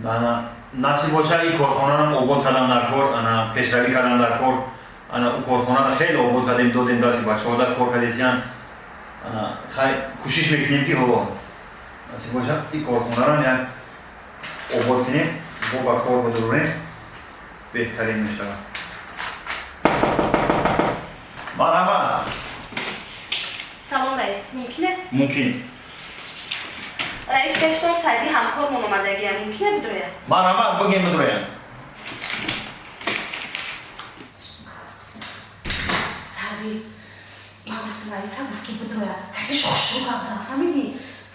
Ана насиб боша, ин корхонаам обод кардам дар кор, ана пешравӣ кардам дар кор. Ана ӯ корхонаро хеле обод кардем, додем дасти бачаҳо, дар кор кардесиян. Ана хай, кӯшиш мекунем, ки ҳо, насиб боша, ин корхонарам як обод кунем, бо ба кор бидурем, беҳтарин мешавад. Марҳамат. Салом, раис, мумкине? Мумкин. Раис, пештон Саиди ҳамкормон омадагия, мумкине бидроя? Марҳамат, бигем, бидуроям. Саъди, ман гуфтам, раиса гуфт, ки бидроя, кадиш хушрӯ гап зан, фаҳмидӣ?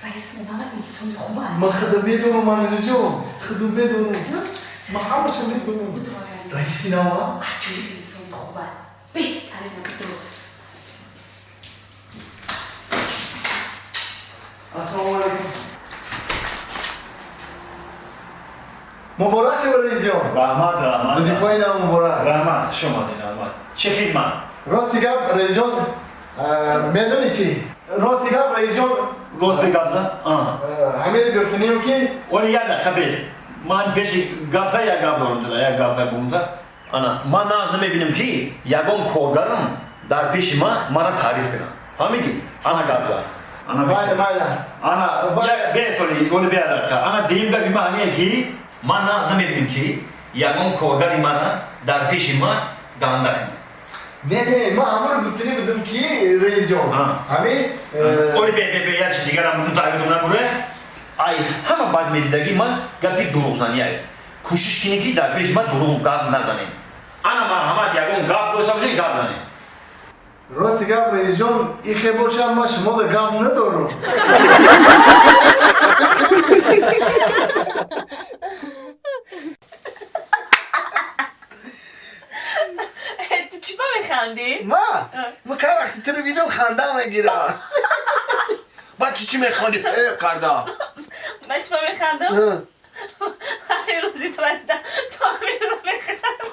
Раис момавад инсони хуба. Ман худам медонам, Манижаҷон, худам медонам, ман ҳамаша медонам. Бидроя. Раиси нава. Аҷоиб инсони хуба, беҳтарин, бидро. Ассалому алайкум, муборак шуд, раисҷон. Раҳмат, раҳмат. Вазифаи нав муборак. Раҳмат, хуш омадед, раҳмат. Чӣ хидмат? Рости гап, раисҷон, медонӣ чӣ, рости гап, раисҷон. Рости гап зан. Ҳамеро гуфтанем, ки Оли, як дақиқа бест, ман пеши гапта як гап дорам, тила як гап гапумта. Ана ман нағз намебинам, ки ягон коргарам дар пеши ман мара таъриф кунад, фаҳмидӣ? Ана гап зан, ана. Майла, майла. Ана бесоли, оли, бе дақиқа. Ана дуюм гапи ман ҳамие, ки ман нағз намебинам, ки ягон коргари мара дар пеши ман ганда кунад. Не, не, ман ҳамаро гуфтанӣ будам, ки раисҷон, ҳамин Оли, бе, бе, бе, як чиз дигарам будум, таъйидум набуре. Ай ҳама бад медидагӣ ман гапи дурӯғзанӣ. Кӯшиш кунӣ, ки дар пеши ман дурӯғ гап назанем. Ана марҳамат, ягон гап дошта бошед, гап занем. Рости гап, раисҷон, ихе бошам, ман шумода гап надорам. Ту чӣ ба механдӣ? Ма кай вақти туро бинам, ханда мегирам. Баъд ту чӣ мехонди карда? Ман чӣ ба механдам? Ҳамин рӯзи ту валида, ту ҳамин рӯза механдам.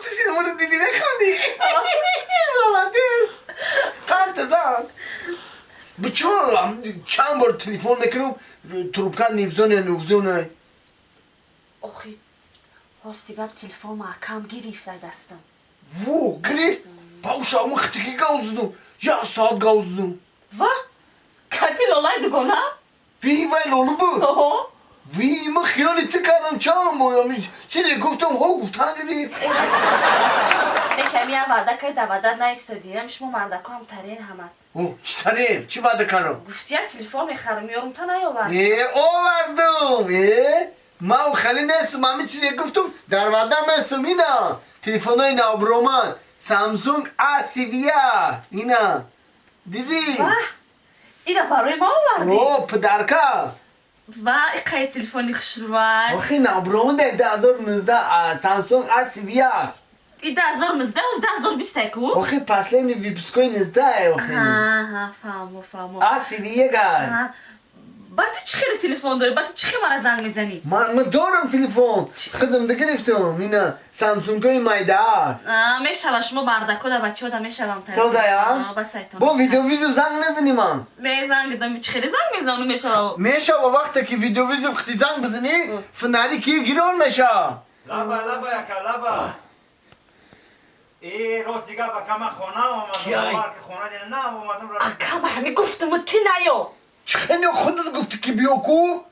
Ту шинаморо дидӣ, механдӣ. Молодец, қанта зан бичо. Чанд бор телефон мекунам, трубка невзоне, невзоне. Охи, рости гап, телефон маҳкам гирифта дастам. Во, гирифт? Пауша, ма хитики гавздум, як соат гавздум. Ва, кати лолай дугона? Ви, вай лолу буд? Оҳо. Ви, ма хиёли ту кардам, чанд бор чизе гуфтам, ҳо, гуфтан гирифт. Неками я ваъда карда, ваъда наистодиам. Шумо мардакоам тарин ҳамад. Чӣ тарем? Чӣ ваъда кардам? Гуфти, як телефон мехарам, ёрум, та наёвард. Э, овардум. Э, ман хеле нестам, ҳамин чизе гуфтум, дар ваъдам ҳастам. Ина телефонҳои навбромад, Самсунг А 31, ина дидӣ? Ина барои ма овардӣ? О, подарка. Ва, иқай телефони хушрӯвай! Охи, навбромад, 2019, Самсунг А 31. И 2019, оз 2020 ку. Охи, последний выпускои 19, охи. Фаҳмо, фаҳмо. А 31. Ба ту чӣ хеле телефон дорӣ? Ба ту чӣ хел мара занг мезанӣ? Ман дорам телефон, худам гирифтам, ина самсунгои майдаа. Мешава, шумо бардако да бачаҳо да мешавам. Созая. Ба сайтон. Бо видеовызов занг назанӣ ман. Не, занг дам, чӣ хеле занг мезанам, мешава. Мешава, вақте ки видеовызов хти занг бизанӣ, фонари ки гирон мешава. Лаба, лаба, яка, лаба. Э, рости гап, ака, ман хона омадам, хона на омадам. Ака, ма ҳами гуфтумуд, ки наё. Чӣ хеле? Худат гуфтӣ, ки биё ку.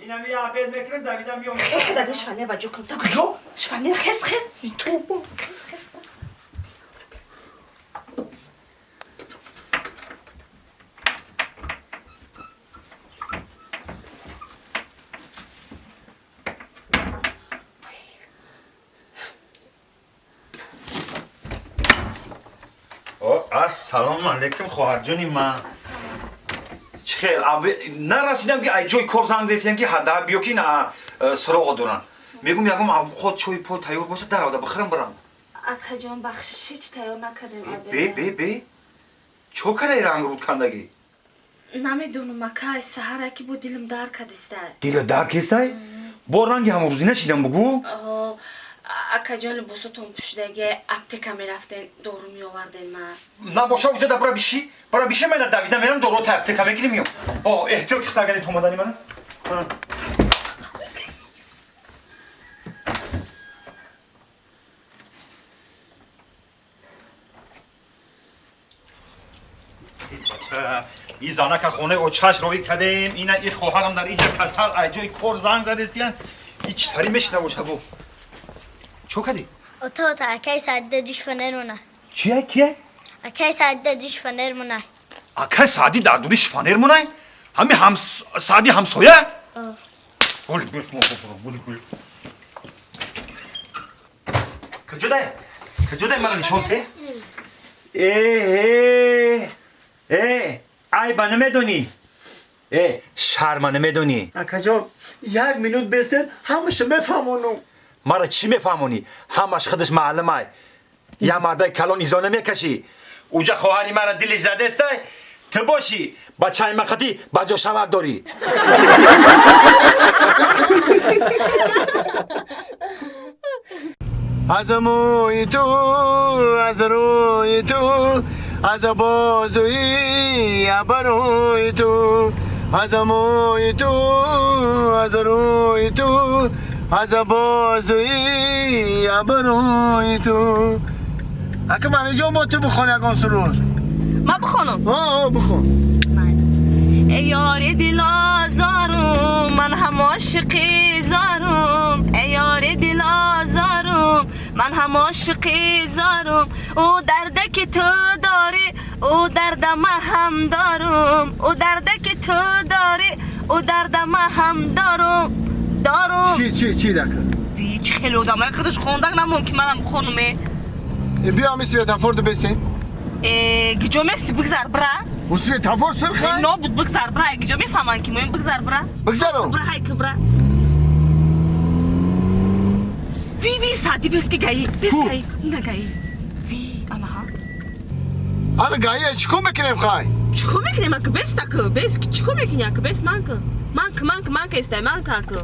Инами обед мекунем, давидам биём. Хе, дади, шифоньер ба ҷо кун. Куҷо? Шифоньер, хес, хес, хес, хес. Ассалому алайкум, хоҳарҷони ман. Чӣ хел? Нарасидам, ки ай ҷои кор занг зесиям, ки ҳада биё, ки на суроғо дорам. Мегум, ягом авқот, чой пой тайёр боша, даравда бихӯрам, бирам. Акаҷон, бахшиш, ҳеҷ тайёр накардем. Бе, бе, бе, чо кадай ранг руд кандагӣ? Намедонам, ака, саҳара ки бо дилам дар кадистай. Дила дар кестай? Бо ранги ҳамрӯзӣ нашидам, бугӯ. Акаҷон, либосотон пӯшидаги, аптека мерафтен, дору меоварден ма. Набоша, уҷада бара биши, бара биши, мена давида мерам, дору та аптека мегирим, миём. О, эҳтиёт, хитагани томадани мана. И занака хонаи очаш роӣ кардем, ина и хоҳарам дар иҷа касал, ай ҷои кор занг задестиян. И чӣ тари мешида боша бо? Чо кардӣ? Ото, ото, акай Саъди диш фанер мона. Чия, кия? Акай Саъди диш фанер мона. Акай Саъди дар дури шифонер монай? Ҳами ҳам Саъди ҳамсоя? Оли, бес мо бо, бо. Куҷо дай? Куҷо дай мара нишон те? Э, э, айба намедонӣ. Э, шарма намедонӣ. Акаҷон, як минут бесед, ҳамаша мефаҳмонум. Мара чӣ мефаҳмонӣ? Ҳамаш худаш маълумай. Я мардаи калон изо намекашӣ. Уҷа хоҳари мара дили задестай, ту бошӣ, бачаи ман қатӣ ба ҷо шавак дорӣ. Аз мӯи ту, аз рӯи ту, аз бозуи абрӯи ту, аз мӯи ту, аз рӯи ту, аз бозуи абрӯи ту. Ака Маниҷон, бо ту бихон ягон суруд. Ман бихонам? О, бихон. Эй ёри дилозорум, ман ҳам ошиқи зорум. Эй ёри дилозорум, ман ҳам ошиқи зорум. Ӯ дарде ки ту дорӣ, ӯ дарда ман ҳам дорум. Ӯ дарде ки ту дорӣ, ӯ дарда ман ҳам дорум. Дорум. Чӣ, чӣ, чӣ дака? Чӣ хеле одамай худаш хондаг намумкин манам бихонуме. Биё ҳами светофор ду бестем. Гиҷо мести, бигзар бира. У светофор сурхай? Нобуд, бигзар бира, гиҷо мефаҳманд ки моем, бигзар бира. Бигзарам? Бира, ҳай ки бира. Ви, ви, Саъди бес ки гаи, бес гаи, ина гаи. Ви, анаҳа. Ана гаи, чӣ кор мекунем хай? Чӣ кор мекунем ака, бес таку, бес чӣ кор мекунӣ ака, бес ман ку. Ман ку, ман ку, ман ку истай, ман ку аку.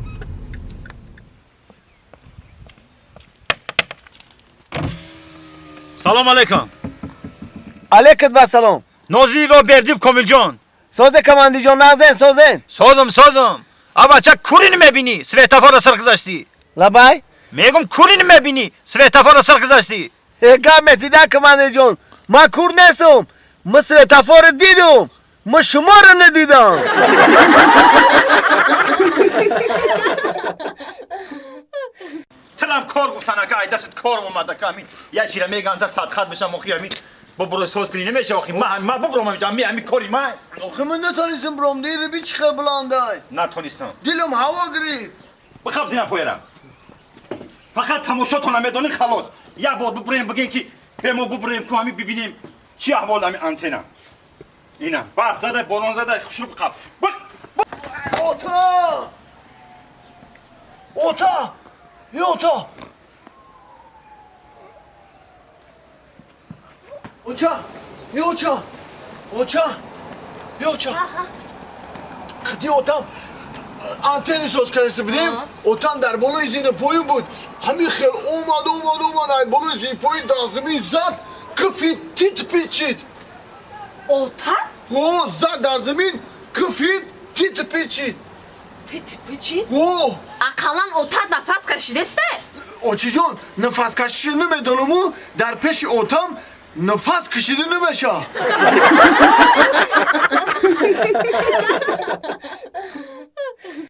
Салом алейкум. Алейкум ассалом. Нозиро Бердиев Комилҷон. Созе командиҷон, нағзен, созен. Созам, созам. А бача кури намебинӣ, светофорро сар гузаштӣ. Лабай? Мегум кури намебинӣ, светофорро сар гузаштӣ. Гап метида командиҷон. Ман кур нестам. Ман светофорро дидум. Ман шуморо надидам. Тилам кор гуфтан ака, ай дастат кор омад ака, ҳамин як чира меган та садхат бишам охи ҳамин бубуро соз кунӣ намеша охи ман ман бубурам ҳамин ҳамин кори ман. Охи ман натонистам бурам, дири би чӣ хел буландай. Натонистам. Дилам ҳаво гирифт. Бихаб зина поярам. Фақат тамошотон намедонӣ халос. Як бор бубурем бигем ки бе мо бубурем ку ҳамин бибинем чӣ аҳвол ҳамин антена. Ина барф зада, борон зада, хушрӯ бихаб. Ота! Ота! Е ота! Оча! Е оча! Оча! Е оча! Қити отам антени соз карда будем, отам дар болои зинапоӣ буд. Ҳамин хел омад, омад, омад, ай болои зинапоӣ дар замин зад, кифи тит печид. Ота? О, зад дар замин, кифи тит печид. Тит печид? О! Ақаллан отат нафас кашидесте? Очиҷон, нафас кашиша намедонаму, дар пеши отам нафас кашида намеша.